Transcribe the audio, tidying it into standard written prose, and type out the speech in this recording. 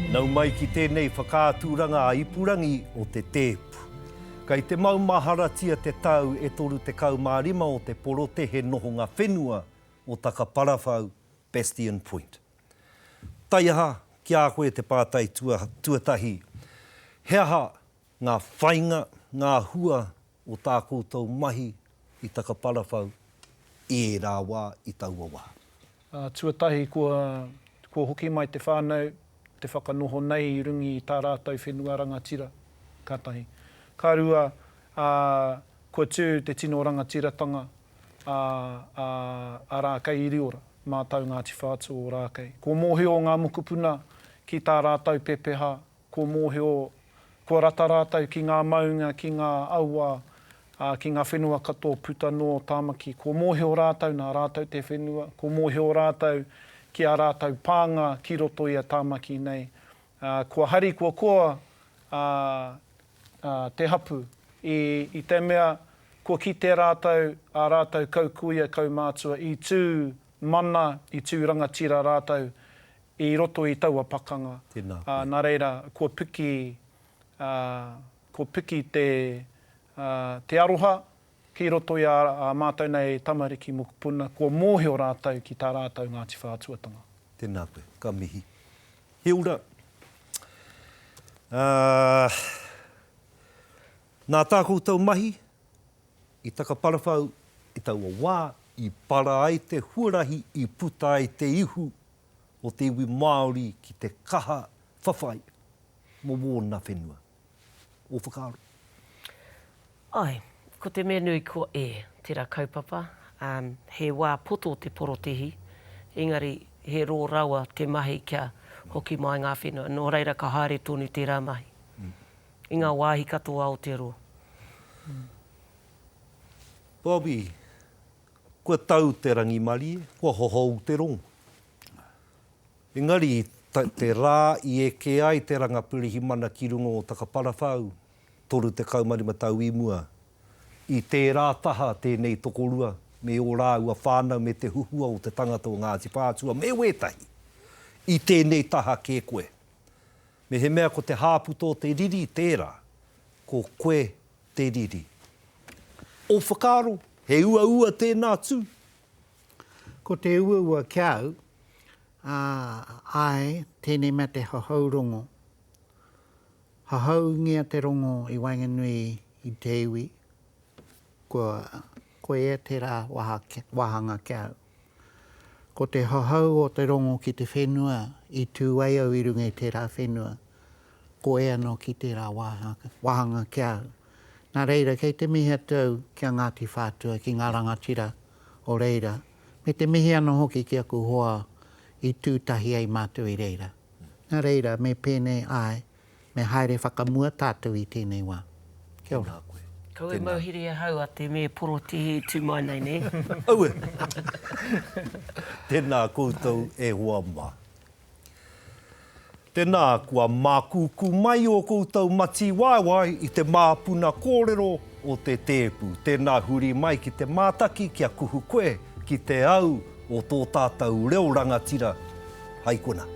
Nau mai ki tēnei whakaaturanga ā-ipurangi o te tēpu. Kei te maumaharatia te tau e 35 o te porotehe nohonga whenua o Takaparawhau, Bastion Point. Taiaha ki a koe te pātai tuatahi, he aha ngā whainga, ngā hua o tā koutou mahi i Takaparawhau i ērā wā, i taua wā? Tuatahi kua, kua hoki mai te whānau te whakanoho nei i runga i tā rātou whenua rangatira, ka tahi. Ka rua, ā, kua tū te tino rangatiratanga a, a, a Rākeiiriora, mātau Ngāti Whātua o Rākei. Kua mōhio ngā mokopuna ki tā rātou pepeha, kua mōhio, kua rata rātou ki ngā maunga, ki ngā awa, ā, ki ngā whenua katoa puta noa o Tāmaki. Kua mōhio rātou nā rātou te whenua, kua mōhio rātou ki ā rātou pānga ki roto i a Tāmaki nei. Ā, kua hari, kua koa, ā, ā, te hapu i, i te mea kua kite rātou, ā rātou kaukuia, kaumātua i tū mana, i tū rangatira rātou i roto i taua pakanga. Tēnā koe. Ā, nā reira, kua piki, ā, kua piki te, ā, te aroha ki roto i ā, ā mātou nei tamariki mokopuna, kua mōhio rātou ki tā rātou Ngāti Whātuatanga. Tēnā koe. Ka mihi. He ora. Ā, nā tā koutou mahi i Takaparawhau i taua wā i para ai te huarahi i puta ai te ihu o te iwi Māori ki te kaha whawhai mō wōna whenua. Ō whakaaro? Āe, ko te mea nui kua e, tērā kaupapa, um, he wā poto te porotehi, engari he rō rawa te mahi kia hoki mai ngā whenua, nō reira ka haere tonu tērā mahi i ngā wāhi katoa o Aotearoa. Bobby, Kua tau te rangimarie, kua hohou te rongo. Engari, te rā i eke ai te ranga pirihimana ki runga o Takaparawhau, 35 tau i mua, i tērā taha tēnei tokorua me ō rāua whānau me te huhua o te tangata o Ngāti Whātua me wētahi, i tēnei taha kē koe. Mehemea ko te hāputa o te riri tērā, ko koe te riri. Ō whakaaro, he uaua tēnā tū? Ko te uaua ki a au, ā, āe, tēnei mea te hohou rongo. Hohoungia te rongo i waenganui i te iwi, kua, koia tērā wāhanga ki a au. Ko te hohou o te rongo ki te whenua i tū ai au i runga i tērā whenua, koe anō ki tērā wāhanga ki a au. Nā reira, kei te mihi atu au ki a Ngāti Whātua, ki ngā rangatira o reira, me te mihi anō hoki ki aku hoa i tū tahi ai mātou i reira. Nā reira, me pēnei, āe, Me haere whakamua tātou i tēnei wā. Kia ora. Tēnā koe. Kaua e mauhere ahau a te me porotihi i tū mai nei, nē? Aue! Tēnā koutou e hoa mā. Tēnā, kua mākūkū mai ō koutou matī waewae i te māpuna kōrero o te tēpu. Tēnā huri mai ki te mātaki kia kuhu koe ki te au o tō tātou reo rangatira hai konā.